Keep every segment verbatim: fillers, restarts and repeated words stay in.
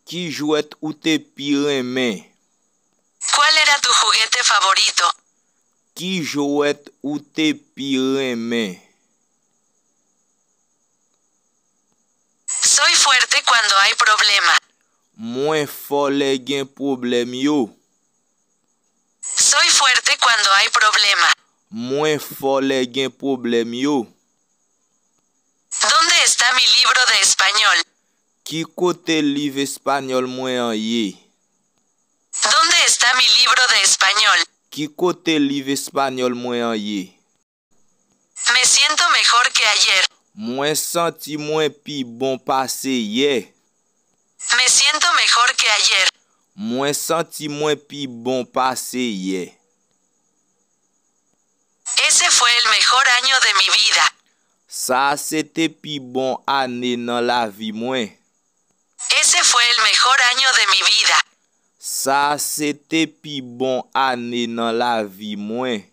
Ki jwèt ou te pi renmen? ¿Cuál era tu juguete favorito? Ki jwèt ou te pi renmen? Soy fuerte cuando hay problema. Mwen fò lè gen pwoblèm yo. Soy fuerte cuando hay problema. Mwen fò lè gen pwoblèm yo. ¿Dónde está mi libro de español? Ki kote liv espanyòl mwen an ye? ¿Dónde está mi libro de español? Ki kote liv espanyòl mwen an ye? Me siento mejor que ayer. Mwen santi mwen pi bon pase yè. Me siento mejor que ayer. Mwen santi mwen pi bon pase yè. Ese fue el mejor año de mi vida. Sa a se te pi bon ane nan lavi mwen. Ese fue el mejor año de mi vida. Sa a se te pi bon ane nan lavi mwen.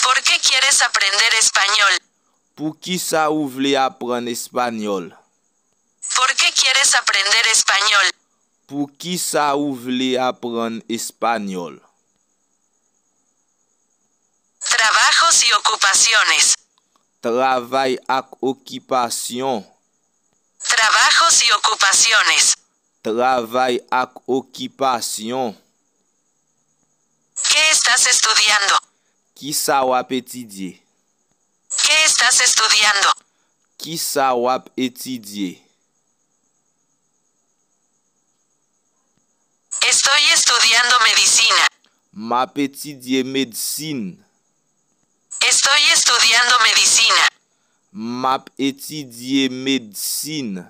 ¿Por qué quieres aprender español? Poukisa ou vle aprann espanyòl? ¿Por qué quieres aprender español? Poukisa ou vle aprann espanyòl? Trabajos y ocupaciones. Travay ak okipasyon. Trabajos y ocupaciones. Travay ak okipasyon. ¿Qué estás estudiando? Kisa w ap etidye? ¿Qué estás estudiando? Kisa w ap etidye? Estoy estudiando medicina. M ap etidye medsin. Estoy estudiando medicina. M ap etidye medsin.